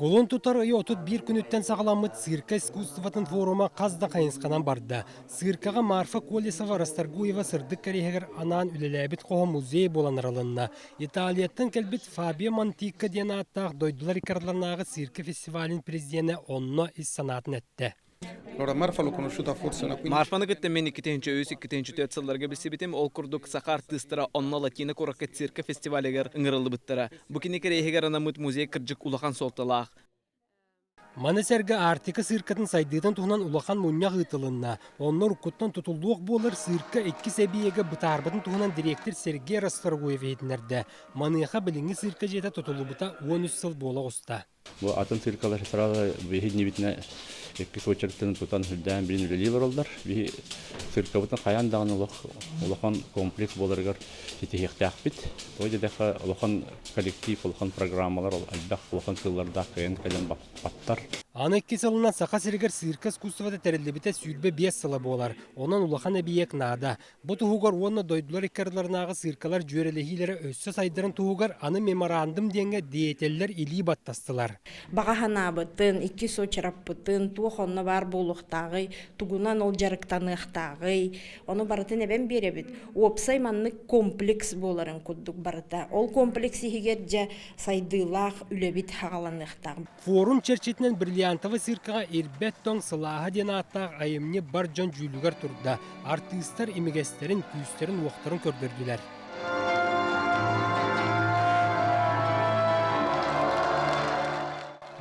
Кулун тутар ый 31 күнүттэн саҕаламмыт циркэ искусствотын форума хас да хайысханан барда. Циркаҕа Марфа Колесова Расторгуева сырдык кэриэһигэр анаан үлэлээбит хоһо музей буолан арылынна. Италияттан кэлбит Фабио Мантикко диэн ааттаах дойдулар иккардыларынааҕы циркэ фестивалын президенэ онно ис санаатын эттэ. Марфаны кытта мин 2003-2004 сылларга билсибитим. Ол курдук саха артыыстара онно Латина куоракка цирка фестивалыгар ыҥырыллыбыттара. Бу кини кэриэһигэр анаммыт музей кырдьык улахан суолталаах. Маны сэргэ Арктика циркатын сайдыытын туһунан улахан мунньах ыытылынна. Онно уруккуттан тутуллуох буолар циркэ иккис эбийиэгэ бытаарбытын туһунан дириэктир Сергей Расторгуев иһитиннэрдэ. Маныаха билиҥҥи циркэ дьиэтэ тутуллубута 13 сыл буола оҕуста. Бу атын циркалар сразу биһи иккис очередтарын тутан үрдээн билин үлэлии олороллор. Биһи циркабытын хайаан даҕаны олох улахан комплекс буоларыгар ситиһиэхтээхпит. Тоҕо диэтэххэ улахан коллектив, улахан программалар элбэх улахан сыллардаах кыайан кэлэн баппаттар. Аны икки сылынан Саха сиригэр циркэ искусствота тэриллибитэ 25 сыла буолар. Онон улахан эбийиэк наада. Бу туһугар уонна дойдулар иккардыларынааҕы циркалар дьүөрэлэһиилэрэ өссө сайдарын туһугар аны меморандум диэҥҥэ деятеллэр илии баттастылар. Баҕа санаабытын, икки сочараппытын, туох онно баар буолуохтааҕый, тугунан ол дьарыктаныахтааҕый, ону барытын эбэн биэрэбит. Уопсай маннык комплекс буоларын курдук барыта. Ол комплекс иһигэр дьэ сайдыылаах үлэбит хаҕаланыахтаах. Форум чэрчитинэн Бриллиантовай циркаҕа Ирбэт тоҥ сылааһа диэн ааттаах айымньы бар дьон дьүүлүгэр турда. Артыыстар имигэстэрин, күүстэрин-уохтарын көрдөрдүлэр.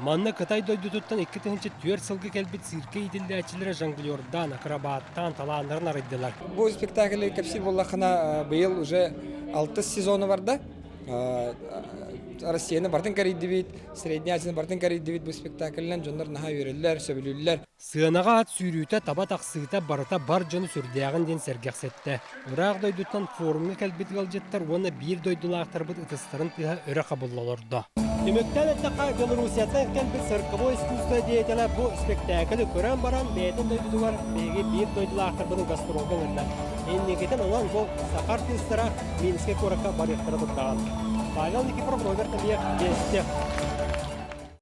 Манна Кытай дойдутуттан 2004 сылга кэлбит циркэ иитиллээччилэрэ жонглердаан, акробаттаан талааннарын арыйдылар. Бу спектакль кэпсиир буоллаххына, быйыл уже алтыс сезону барда. Россияны бартын кэрийдибит, Средний Азияны бартын кэрийдибит бу спектакльнан дьоннор наһаа үөрэллэр, сөбүлүүллэр. Сыанаҕа ат сүүрүүтэ, таба тахсыыта барыта бар дьону сүрдээҕин диэн сэргэхсэттэ. Ыраах дойдуттан форумҥа кэлбит ыалдьыттар уонна биир дойдулаахтарбыт ытыстарын тыаһа өрө хабылла олордо. Түмүктээн эттэххэ, Белоруссияттан кэлбит цирковой искусство деятелэ бу спектаклы көрөн баран бэйэтин дойдутугар биһиги биир дойдулаахтарбытын гастролга ыҥырда. Инникитин онон бу саха артыыстара Минскэй куоракка барыахтара турдаҕа. Павел Никифоров, Роберт Абиев, Вести.